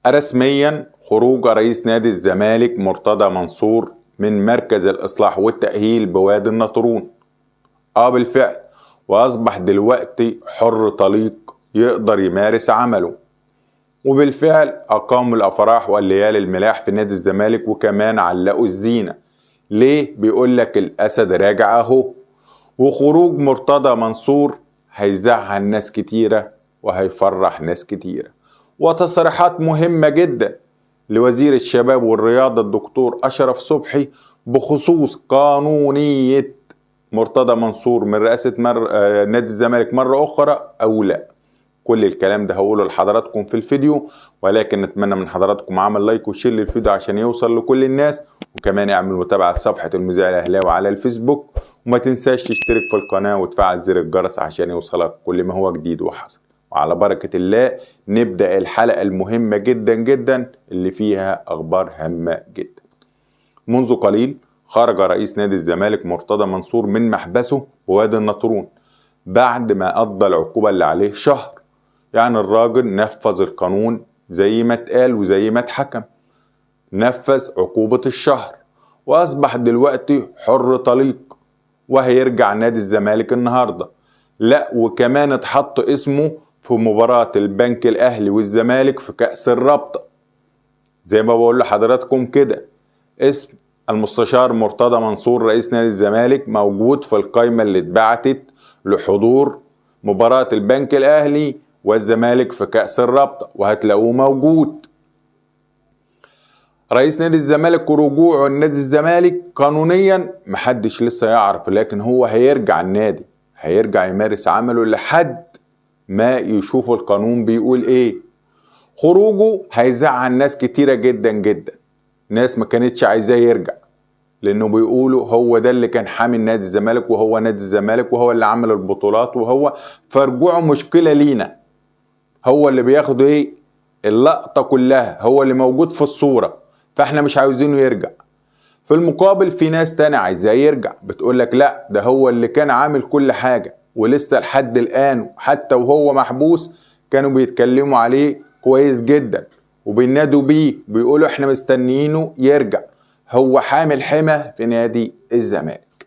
رسميا خروج رئيس نادي الزمالك مرتضى منصور من مركز الإصلاح والتأهيل بوادي النطرون. بالفعل، وأصبح دلوقتي حر طليق يقدر يمارس عمله. وبالفعل أقاموا الأفراح والليالي الملاح في نادي الزمالك، وكمان علقوا الزينة. ليه؟ بيقول لك الأسد راجع أهو. وخروج مرتضى منصور هيزعل ناس كتيرة وهيفرح ناس كتيرة. وتصريحات مهمة جدا لوزير الشباب والرياضة الدكتور أشرف صبحي بخصوص قانونية مرتضى منصور من رئاسة نادي الزمالك مرة أخرى أو لا. كل الكلام ده هقوله لحضراتكم في الفيديو، ولكن نتمنى من حضراتكم عمل like و share للفيديو عشان يوصل لكل الناس، وكمان اعمل متابعة لصفحة المذيع الأهلاوي على الفيسبوك، وما تنساش تشترك في القناة وتفعل زر الجرس عشان يوصلك كل ما هو جديد وحصل. وعلى بركة الله نبدأ الحلقة المهمة جدا جدا اللي فيها أخبار هامة جدا. منذ قليل خرج رئيس نادي الزمالك مرتضى منصور من محبسه بوادي النطرون بعد ما قضى العقوبة اللي عليه شهر. يعني الراجل نفذ القانون زي ما اتقال وزي ما اتحكم، نفذ عقوبة الشهر وأصبح دلوقتي حر طليق، وهيرجع نادي الزمالك النهاردة. لا وكمان اتحط اسمه في مباراة البنك الأهلي والزمالك في كأس الرابطة. زي ما بقول لحضراتكم كده، اسم المستشار مرتضى منصور رئيس نادي الزمالك موجود في القائمة اللي اتبعتت لحضور مباراة البنك الأهلي والزمالك في كأس الرابطة، وهتلاقوه موجود. رئيس نادي الزمالك ورجوعه لنادي الزمالك قانونيا محدش لسه يعرف، لكن هو هيرجع النادي، هيرجع يمارس عمله لحد ما يشوف القانون بيقول ايه. خروجه هيزعل ناس كتيرة جدا جدا، ناس ما كانتش عايزاه يرجع، لانه بيقولوا هو ده اللي كان حامي نادي الزمالك، وهو نادي الزمالك، وهو اللي عمل البطولات، وهو فرجوعه مشكلة لينا، هو اللي بياخد ايه اللقطة كلها، هو اللي موجود في الصورة، فاحنا مش عاوزينه يرجع. في المقابل في ناس تانية عايزاه يرجع، بتقولك لا ده هو اللي كان عامل كل حاجة، ولسه لحد الآن حتى وهو محبوس كانوا بيتكلموا عليه كويس جدا وبينادوا بيه، بيقولوا احنا مستنيينه يرجع، هو حامل حمى في نادي الزمالك.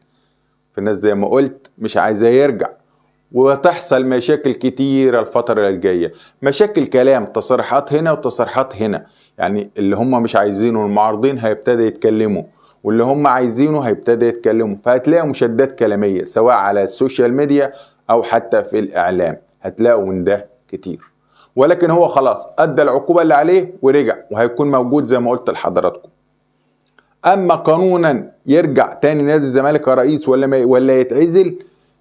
في الناس زي ما قلت مش عايزاه يرجع، وتحصل مشاكل كتيرة الفترة الجاية، مشاكل كلام، تصريحات هنا وتصريحات هنا. يعني اللي هم مش عايزينه المعارضين هيبتدي يتكلموا، واللي هم عايزينه هيبتدي يتكلموا، فهتلاقوا مشادات كلامية سواء على ال social media أو حتى في الإعلام، هتلاقوا من ده كتير. ولكن هو خلاص أدى العقوبة اللي عليه ورجع، وهيكون موجود زي ما قلت لحضراتكم. أما قانونا يرجع تاني نادي الزمالك كرئيس ولا يتعزل،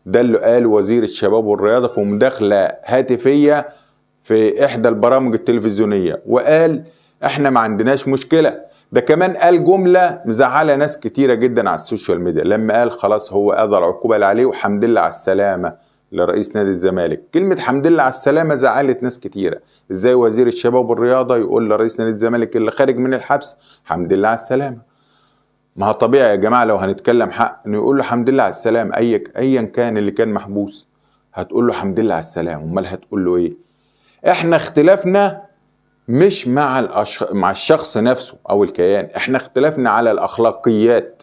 ده اللي قال وزير الشباب والرياضة في مداخلة هاتفية في إحدى البرامج التلفزيونية، وقال احنا ما عندناش مشكلة. ده كمان قال جملة مزعلة ناس كتيرة جدا على ال social media، لما قال خلاص هو قضى العقوبة اللي عليه وحمد لله على السلامة لرئيس نادي الزمالك. كلمة حمد لله على السلامة زعلت ناس كتيرة. ازاي وزير الشباب والرياضة يقول لرئيس نادي الزمالك اللي خارج من الحبس حمد لله على السلامة؟ ما هو طبيعي يا جماعة لو هنتكلم حق انه يقول له حمد لله على السلامة، ايا كان اللي كان محبوس هتقول له حمد لله على السلامة، امال هتقول له ايه؟ احنا اختلافنا مش مع مع الشخص نفسه او الكيان، احنا اختلافنا على الاخلاقيات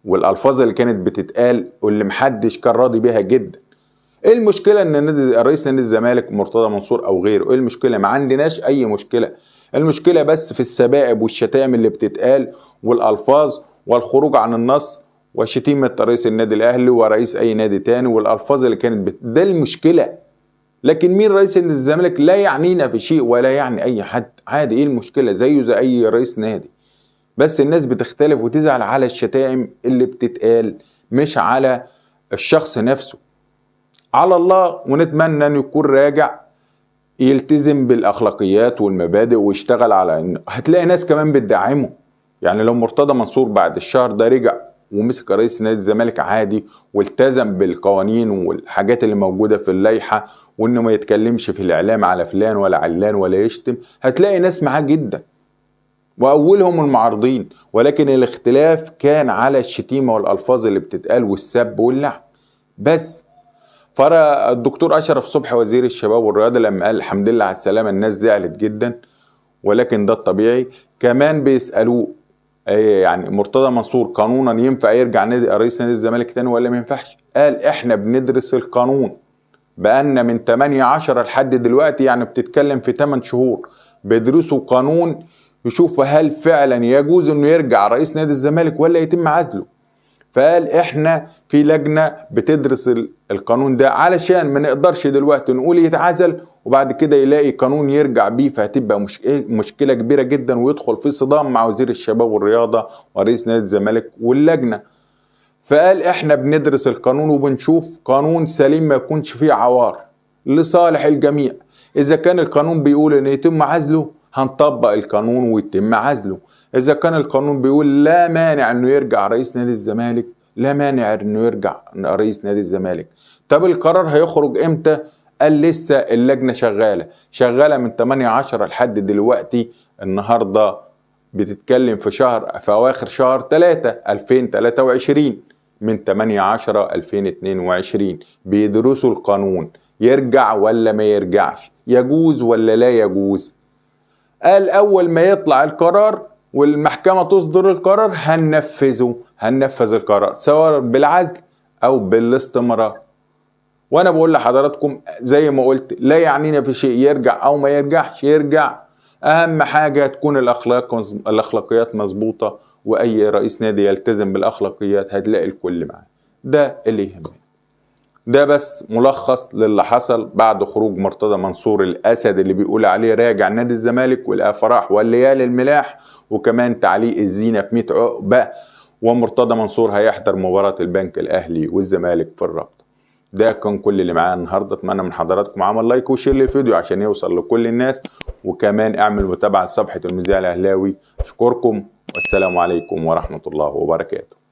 والالفاظ اللي كانت بتتقال واللي محدش كان راضي بيها جدا. ايه المشكلة ان رئيس نادي الزمالك مرتضى منصور او غيره؟ ايه المشكلة؟ ما عندناش اي مشكلة. المشكلة بس في السبائب والشتائم اللي بتتقال والالفاظ والخروج عن النص وشتيمه رئيس النادي الاهلي ورئيس اي نادي تاني والالفاظ اللي كانت ده المشكلة. لكن مين رئيس نادي الزمالك لا يعنينا في شيء ولا يعني اي حد، عادي. ايه المشكلة؟ زيه زي اي رئيس نادي، بس الناس بتختلف وتزعل على الشتائم اللي بتتقال مش على الشخص نفسه. على الله، ونتمنى ان يكون راجع يلتزم بالاخلاقيات والمبادئ ويشتغل على انه هتلاقي ناس كمان بتدعمه. يعني لو مرتضى منصور بعد الشهر ده رجع ومسك رئيس نادي الزمالك عادي والتزم بالقوانين والحاجات اللي موجودة في اللائحة، وانه ما يتكلمش في الاعلام على فلان ولا علان ولا يشتم، هتلاقي ناس معاه جدا واولهم المعارضين. ولكن الاختلاف كان على الشتيمة والالفاظ اللي بتتقال والسب واللعن بس. فرا الدكتور اشرف صبحي وزير الشباب والرياضة لما قال الحمد لله على السلامة الناس زعلت جدا، ولكن ده الطبيعي. كمان بيسألوه يعني مرتضى منصور قانونا ينفع يرجع نادي رئيس نادي الزمالك تاني ولا ما ينفعش؟ قال احنا بندرس القانون بقالنا من 8/10 لحد دلوقتي، يعني بتتكلم في 8 شهور بيدرسوا قانون يشوفوا هل فعلا يجوز انه يرجع رئيس نادي الزمالك ولا يتم عزله. فقال احنا في لجنة بتدرس القانون ده علشان ما نقدرش دلوقتي نقول يتعزل وبعد كده يلاقي قانون يرجع بيه، فهتبقى مشكلة كبيرة جدا ويدخل في صدام مع وزير الشباب والرياضة ورئيس نادي الزمالك واللجنة. فقال احنا بندرس القانون وبنشوف قانون سليم ما يكونش فيه عوار لصالح الجميع. اذا كان القانون بيقول ان يتم عزله هنطبق القانون ويتم عزله، اذا كان القانون بيقول لا مانع انه يرجع رئيس نادي الزمالك لا مانع انه يرجع رئيس نادي الزمالك. طب القرار هيخرج امتى؟ قال لسه اللجنة شغالة من 8/10 لحد دلوقتي، النهارده بتتكلم في شهر في اواخر شهر 3 2023، من 8/10/2022 بيدرسوا القانون يرجع ولا ما يرجعش، يجوز ولا لا يجوز. قال اول ما يطلع القرار والمحكمة تصدر القرار هننفذه، هننفذ القرار سواء بالعزل او بالاستمرار. وانا بقول لحضراتكم زي ما قلت لا يعنينا في شيء يرجع او ما يرجعش، يرجع اهم حاجة تكون الاخلاقيات مظبوطة، واي رئيس نادي يلتزم بالاخلاقيات هتلاقي الكل معاه. ده اللي يهمني. ده بس ملخص للي حصل بعد خروج مرتضى منصور الاسد اللي بيقول عليه راجع نادي الزمالك والافراح والليالي الملاح، وكمان تعليق الزينة في 100 عقبه، ومرتضى منصور هيحضر مباراة البنك الاهلي والزمالك في الرابطة. ده كان كل اللي معايا النهارده. اتمنى من حضراتكم عمل like و share للفيديو عشان يوصل لكل الناس، وكمان اعمل متابعه لصفحة المذيع الاهلاوي. اشكركم والسلام عليكم ورحمة الله وبركاته.